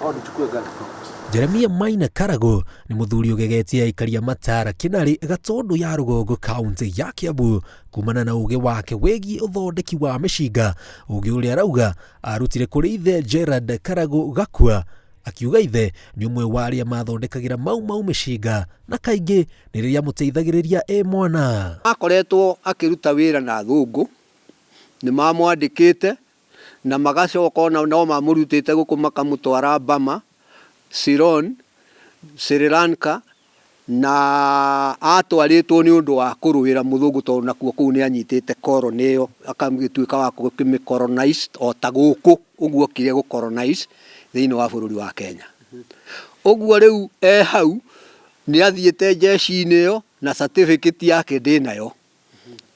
Oh, nichukue gani? Jeremia Maina Karago nĩ mũthuri ũgegetie aikari a Matara Kĩnarĩ Gatũndũ ya rũgongo kaunti ya Kiambu kumana na ũgĩ wake wĩgiĩ ũthondeki wa mĩcinga, ũgĩ ũrĩa arauga arutire kũrĩ ithe Gerard Karago Gakua. Akiuga ithe nĩ ũmwe wa arĩa mathondekagĩra Mau Mau mĩcinga na kaingĩ nĩ rĩrĩa amũteithagĩrĩria e mwana. Akoretwo akĩruta wĩra na athũngũ, nĩ mamwandĩkĩte na magacoka ona no mamũrutĩte gũkũ makamũtwara Burma, Ceylon, Sri Lanka, na atwarĩtwo nĩ ũndũ wa kũrũĩra mũthũngũ tondũ nakuo kũu nĩ anyitĩte koroni ĩyo akagĩtuĩka wa gũkĩmĩ colonize o ta gũkũ ũguo okire gũ colonize thĩinĩ wa bũrũri wa Kenya. Ũguo rĩu e hau nĩ athiĩte jeshi-inĩ ĩyo na certificate yake ndĩnayo,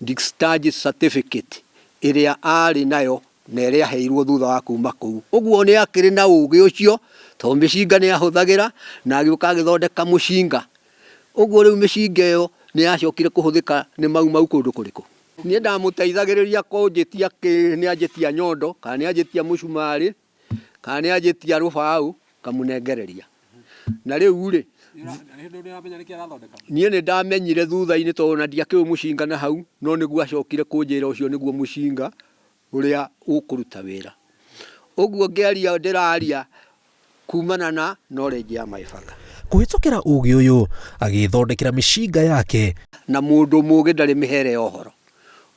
discharge certificate ĩrĩa arĩ nayo na ĩrĩa aheirwo thutha wa kuma kũu. Ũguo nĩ akĩrĩ na ũgĩ ũcio tondũ mĩcinga nĩ ahũthagĩra na agĩũka agĩthondeka mũcinga. Ũguo rĩu mĩcinga ĩyo nĩ yacokire kũhũthĩka nĩ Mau Mau kũndũ kũrĩkũ? Niĩ ndamũteithagĩrĩria kũnjĩtia nĩ anjĩtia nyondo kana nĩ anjĩtia mũcumarĩ kana nĩ anjĩtia rũbaũ ngamũnengereria. Na rĩu rĩ, niĩ nĩ ndamenyire thutha-inĩ tondũ ona ndiakĩũĩ mũcinga na hau, no nĩguo acokire kũnjĩra ũcio nĩguo mũcinga ũrĩa ũkũruta wĩra. Ũguo ngĩaria ndĩraria kumana na knowledge ya my father. Kũhĩtũkĩra ũgĩ ũyũ agĩĩthondekera mĩcinga yake. Na mũndũ mũgĩ ndarĩ mĩhere ya ũhoro.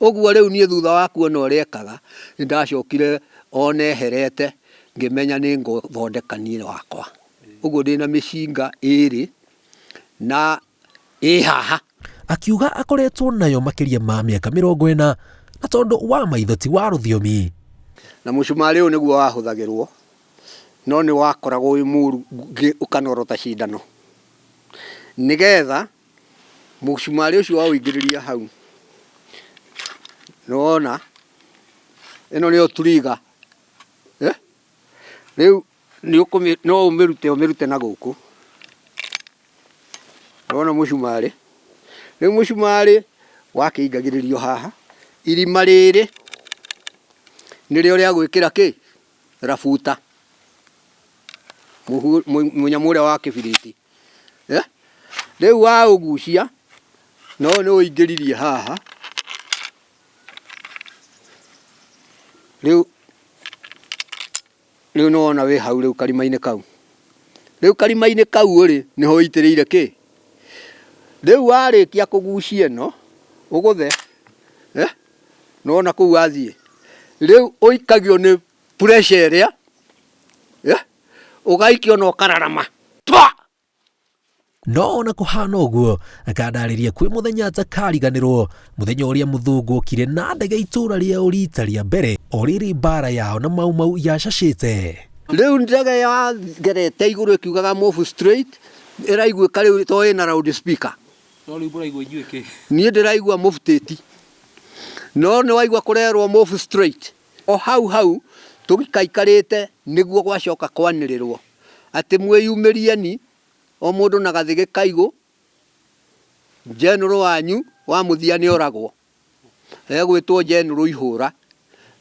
Ũguo rĩu niĩ thutha wa kuona ũrĩa ekaga, nĩ ndacokire o neherete ngĩmenya nĩ ngũthondeka niĩ wakwa. Ũguo ndĩna mĩcinga ĩrĩ na ĩ haha. Akiuga akoretwo nayo makĩria ma mĩaka 40 na tondũ wa maitho ti wa rũthiomi. Na mũcumarĩ ũyũ nĩguo wahũthagĩrwo, no nĩ wakoragwo wĩ mũru ũkanoro ta cindano. Nĩgetha mũcumarĩ ũcio waũingĩrĩria hau, nĩwona ĩno nĩyo trigger, rĩu no ũmĩrute ũmĩrute na gũkũ. Nĩwona mũcumarĩ, rĩu mũcumarĩ wakĩingagĩrĩrio haha, irima rĩrĩ nĩrĩo rĩa gwĩkĩra kĩ? Rabuta, mũnyamũ ũrĩa wa kĩbiriti. Rĩu waũgucia, no nĩ ũingĩririe haha, rĩu Rĩu nĩ wona wĩ hau rĩu karima-inĩ kau. Rĩu karima-inĩ kau rĩ, nĩho ũitĩrĩire kĩ? Rĩu warĩkia kũgucia ĩno, ũgũthe, eh, nĩ wona kũu wathiĩ. Rĩu ũikagio nĩ pressure ĩrĩa, eh, ũgaikio na ũkararama, twa! No ona kũhana ũguo, akandarĩria kwĩ mũthenya atakariganĩrwo, mũthenya ũrĩa mũthũngũ okire na ndege itũra rĩao rita rĩa mbere, o rĩrĩ mbara yao na Mau Mau yacacĩte. Rĩu ndege yagerete igũrũ ĩkiugaga move straight, ĩraiguĩka rĩu tondũ ĩna loud speaker. No rĩu mũraigua inyuĩ kĩ? Niĩ ndĩraigua mũbutĩti, no nĩ waigua kũrerwo move straight. O hau hau tũgĩkaikarĩte nĩguo gwacoka kwanĩrĩrwo atĩ mwĩyumĩrieni o mũndũ na gathĩgĩ kaigũ, General wanyu wa mũthia nĩ oragwo. Egwĩtwo General Ihũra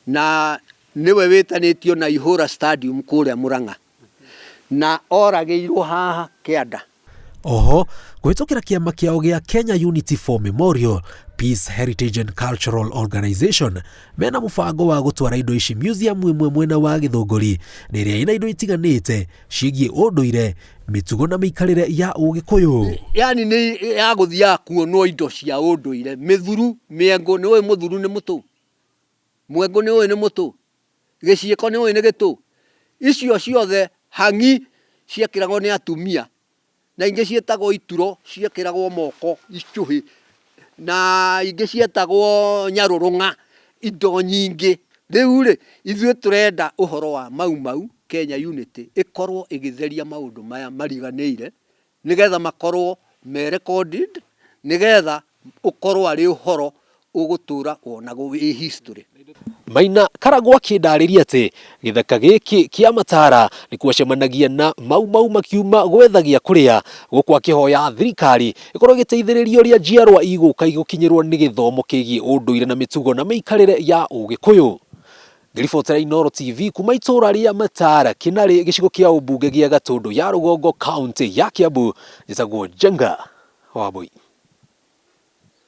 na nĩwe wĩtanĩtio na Ihũra Stadium kũrĩa Mũrang'a. Na oragĩirwo haha kĩanda. Oho, kũhĩtũkĩra kĩama kĩao gĩa Kenya Unity for Memorial, Peace, Heritage and Cultural Organization, mena mũbango wa gũtwara indo ici museum ĩmwe mwena wa Gĩthũngũri, na ĩrĩa ĩna indo itiganĩte ciĩgiĩ ũndũire, mĩtugo na mĩikarĩre ya Ũgĩkũyũ. Yani nĩ ya gũthiaga kuonwo indo cia ũndũire, mĩthuru, mĩengũ, nĩ ũĩ mũthuru nĩ mũtũ? Mwengũ nĩ ũĩ nĩ mũtũ? Gĩciĩko nĩ ũĩ nĩ gĩtũ? Icio ciothe hang'i ciekĩragwo nĩ atumia na ingĩ ciĩtagwo ituro ciekĩragwo moko icũhĩ na ingĩ cietagwo nyarũrũng'a, indo nyingĩ. Rĩu rĩ, ithuĩ tũrenda ũhoro wa Mau Mau Kenya Unity ĩkorwo ĩgĩtheria maũndũ maya mariganĩire nĩgetha makorwo me recorded, nĩgetha ũkorwo arĩ ũhoro ũgũtũra wonagwo wĩ history. Maina Karagũ akĩndarĩria atĩ gĩthaka gĩkĩ kĩa Matara nĩkuo acemanagia na Mau Mau makiuma gwetha gĩa kũrĩa, gũkũ akĩhoya thirikari ĩkorwo ĩgĩteithĩrĩria ũrĩa njiarwa igũka igũkinyĩrwo nĩ gĩthomo kĩgiĩ ũndũire na mĩtugo na mĩikarĩre ya Ũgĩkũyũ. Ngĩribotera Inooro TV kuma itũra rĩa Matara, Kĩnarĩ, gĩcigo kĩa ũmbunge gĩa Gatũndũ ya Rũgongo, kaũntĩ ya Kĩambu, njĩtagwo Njenga Wambui.